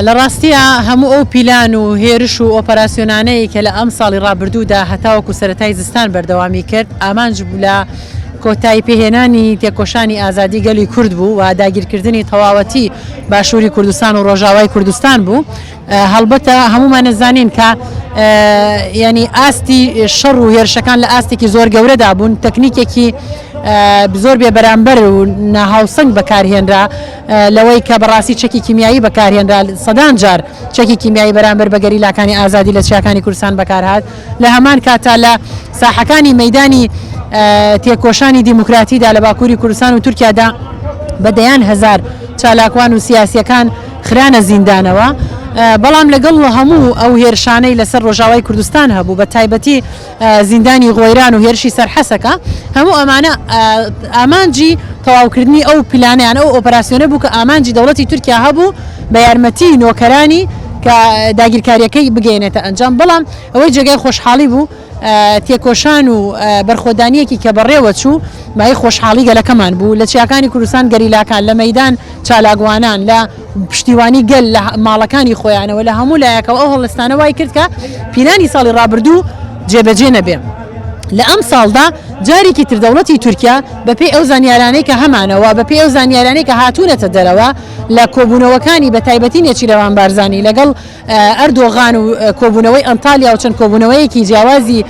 لە ڕاستیا هەموو ئەو پیلان و هێرش و ئۆپەراسیۆنانەی کە لە ئەم ساڵی ڕابردوودا هەتاوەکو سەرەتای زستان بەردەوامی کرد ئامانج بوو لە کۆتایی پێهێنانی تێکۆشانی ئازادی گەلی کورد بوو و داگیرکردنی تەواوەتی باشووری کوردستان و ڕۆژاوای کوردستان بوو. هەڵبەتە هەموومان ئەزانین کە یانی ئاستی شەڕ و هێرشەکان لە ئاستێکی زۆر گەورەدا بوون، تەکنیکێکی زۆر بێ بەرامبەر و ناهاوسەنگ بەکارهێنرا لەوەی کە بەڕاستی چەکی کیمیایی بەکارهێنرا، سەدان جار چەکی کیمیایی بەرامبەر بە گەریلاکانی ئازادی لە چیاکانی کوردستان بەکارهات، لە هەمان کاتدا لە ساحەکانی مەیدانی تێکۆشانی دیموکراتیدا لە باکووری کوردستان و تورکیادا بە دەیان هەزار چالاکوان و سیاسییەکان خرانە زیندانەوە، بەڵام لەگەڵ هەموو ئەو هێرشانەی لەسەر ڕۆژاوای کوردستان هەبوو بە تایبەتی زیندانی غۆیران و هێرشی سەر حەسەکە، هەموو ئەمانە ئامانجی تەواوکردنی ئەو پلانە یان ئەو ئۆپەراسیۆنە بوو کە ئامانجی دەوڵەتی تورکیا هەبوو بە یارمەتی نۆکەرانی کە داگیرکارییەکەی بگەیەنێتە ئەنجام، بەڵام ئەوەی جێگای خۆشحاڵی بوو تێکۆشان و بەرخۆدانییەکی کە بەڕێوەچوو مایەی خۆشحاڵی گەلەکەمان بوو، لە چیاکانی کوردستان گەریلاکان لە مەیدان چالاکوانان لە پشتیوانی گەل لە ماڵەکانی خۆیانەوە لە هەموو لایەکەوە ئەو هەڵستانە وای کرد کە پیلانی ساڵی ڕابردوو جێبەجێ نەبێ. لە ئەمساڵدا جارێکی تر دەوڵەتی تورکیا بەپێی ئەو زانیارانەی کە هەمانەوە بەپێی ئەو زانیارانەی کە هاتوونەتە دەرەوە لە کۆبوونەوەکانی بە تایبەتی نێچیرەوان بارزانی لەگەڵ ئەردۆغان و کۆبوونەوەی ئەنتالیا و چەند کۆبوونەوەیەکی جیاوازی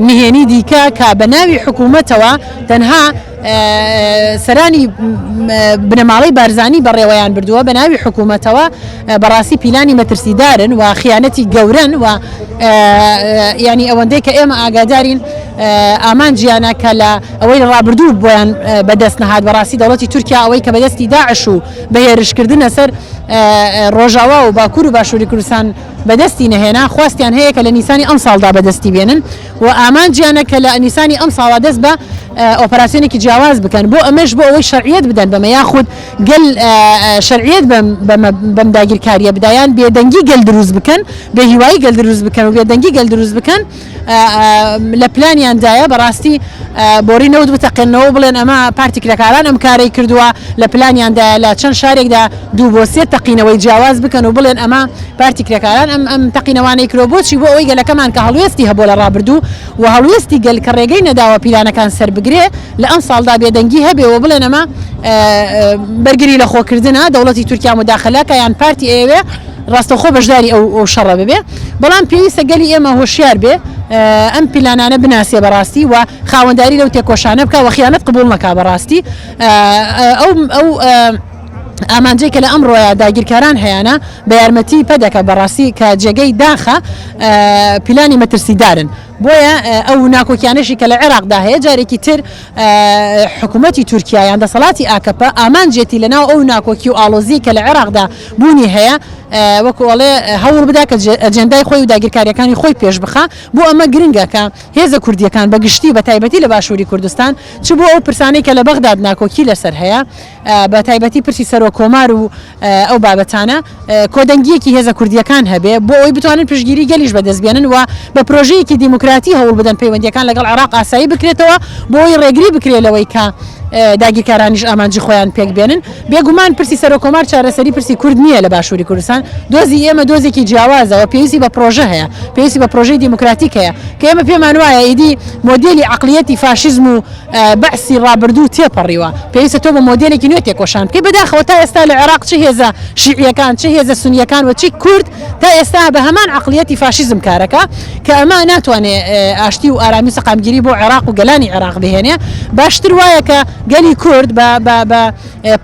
نهێنی دیکە کە بە ناوی حکوومەتەوە تەنها سەرانی بنەماڵەی بارزانی بەڕێوەیان بردووە بە ناوی حکوومەتەوە بەڕاستی پیلانی مەترسیدارن و خیانەتی گەورەن و ینی ئەوەندەی کە ئێمە ئاگادارین ئامانجیانە کە لە ئەوەی ڕابردوو بۆیان بەدەست نەهات بەڕاستی دەوڵەتی تورکیا ئەوەی کە بەدەستی داعش و بە هێرشکردنە سەر ڕۆژاوا و باکوور و باشووری کوردستان بەدەستی نەهێنا، خواستیان هەیە کە لە نیسانی ئەمساڵدا بەدەستی بێنن و ئامانجیانە کە لە نیسانی ئەمساڵا دەست بە ئۆپەراسیۆنێکی جیاواز بکەن، بۆ ئەمەش بۆ ئەوەی شەرعیەت بدەن بەمە یاخود گەل شەرعیەت بەم داگیرکارییە بدا یان بێدەنگی گەل دروست بکەن، بێهیوایی گەل دروست بکەن و بێدەنگی گەل دروست بکەن. لە پلانیاندایە بەڕاستی بۆری نەوت بتەقێننەوە و بڵێن ئەمە پارتی کرێکاران ئەم کارەی کردووە، لە پلانیاندایە لە چەند شارێکدا دوو بۆ سێ تەقینەوەی جیاواز بکەن و بڵێن ئەمە پارتی کرێکاران ئەم ئەم تەقینەوانەی کردووە. بۆچی؟ بۆ ئەوەی گەلەکەمان کە هەڵوێستی هەبووە لە ڕابردوو و هەڵوێستی گەل کە ڕێگەی نەداوە پیلانەکان سەربگرێ لە ئەمساڵدا بێدەنگی هەبێ و بڵێن ئەمە بەرگری لە خۆکردنە، دەوڵەتی تورکیا موداخەلە کە یان پارتی ئەیەوێ ڕاستەوخۆ بەشداری ئەو شەڕە ببێ، بەڵام پێویستە گەلی ئێمە هۆشیار بێ ئەم پیلانانە بناسێ بەڕاستی و خاوەنداری لەو تێکۆشانە بکا و خیانەت قبوڵ نەکا بەڕاستی ئەو ئەو ئامانجەی کە لە ئەمڕۆیا داگیرکاران هەیانە بە یارمەتی پەدەکە بەڕاستی کە جێگەی داخە پیلانی مەترسیدارن بۆیە ئەو ناکۆکیانەشی کە لە عێراقدا هەیە جارێکی تر حکوومەتی تورکیا یان دەسەڵاتی ئاکەپە ئامانجێتی لەناو ئەو ناکۆکی و ئاڵۆزیی کە لە عێراقدا بوونی هەیە وەکو ئەڵێ هەوڵ بدا کە ئەجێندای خۆی و داگیرکارییەکانی خۆی پێش بخا. بۆ ئەمە گرنگە کە هێزە کوردییەکان بە گشتی و بە تایبەتی لە باشووری کوردستان چ بۆ ئەو پرسانەی کە لە بەغداد ناکۆکی لەسەر هەیە بە تایبەتی پرسی سەرۆک کۆمار و ئەو بابەتانە کۆدەنگییەکی هێزە کوردییەکان هەبێ بۆ ئەوەی بتوانن پشتگیری گەلیش بەدەست بێنن و بە پرۆژەیەکی دیموکراتی هەوڵ بدەن پەیوەندییەکان لەگەڵ عێراق ئاسایی بکرێتەوە بۆ ئەوەی ڕێگری بکرێ لەوەی کە داگیرکارانیش ئامانجی خۆیان پێک بێنن. بێگومان پرسی سەرۆککۆمار چارەسەری پرسی کورد نییە لە باشووری کوردستان، دۆزی ئێمە دۆزێکی جیاوازە و پێویستی بە پرۆژە هەیە، پێویستی بە پرۆژەی دیموکراتیک هەیە کە ئێمە پێمان وایە ئیدی مۆدێلی عەقڵیەتی فاشیزم و بەعسی ڕابردوو تێپەڕیوە، پێویستە تۆ بە مۆدێلێکی نوێ تێکۆشان بکەی، بەداخەوە تا ئێستا لە عێراق چ هێزە شیعیەکان، چ هێزە سونیەکان و چ کورد تا ئێستا بە هەمان عەقڵیەتی فاشیزم کارەکا کە ئەمە ناتوانێ ئاشتی و ئارامی و سەقامگیری بۆ عێراق و گەلانی عێراق بهێنێ، باشتر وایە کە گەلی کورد بە بە بە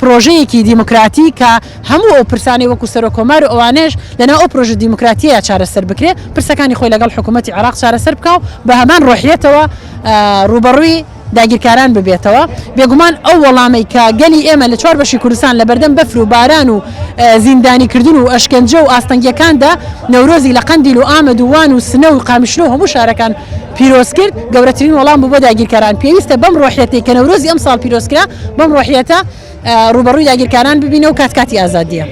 پرۆژەیەکی دیموکراتی کە هەموو ئەو پرسانەی وەکو سەرۆک کۆمار و ئەوانەش لەناو ئەو پرۆژە دیموکراتیەیە چارەسەر بکرێ، پرسەکانی خۆی لەگەڵ حکوومەتی عێراق چارەسەر بکا و بە هەمان ڕۆحیەتەوە ڕووبەڕووی داگیرکاران ببێتەوە. بێگومان ئەو وەڵامەی کە گەلی ئێمە لە چوار بەشی کوردستان لە بەردەم بەفر و باران و زیندانیکردن و ئەشکەنجە و ئاستەنگییەکاندا نەورۆزی لە قەندیل و ئامەد و وان و سنە و قامیشلۆ و هەموو شارەکان پیرۆز کرد، گەورەترین وەڵام بوو بۆ داگیرکەران. پێویستە بەم ڕۆحیەتەی کە نەورۆزی ئەمساڵ پیرۆز کرا، بەم ڕۆحیەتە ڕووبەڕووی داگیرکاران ببینەوە و کات کاتی ئازادییە.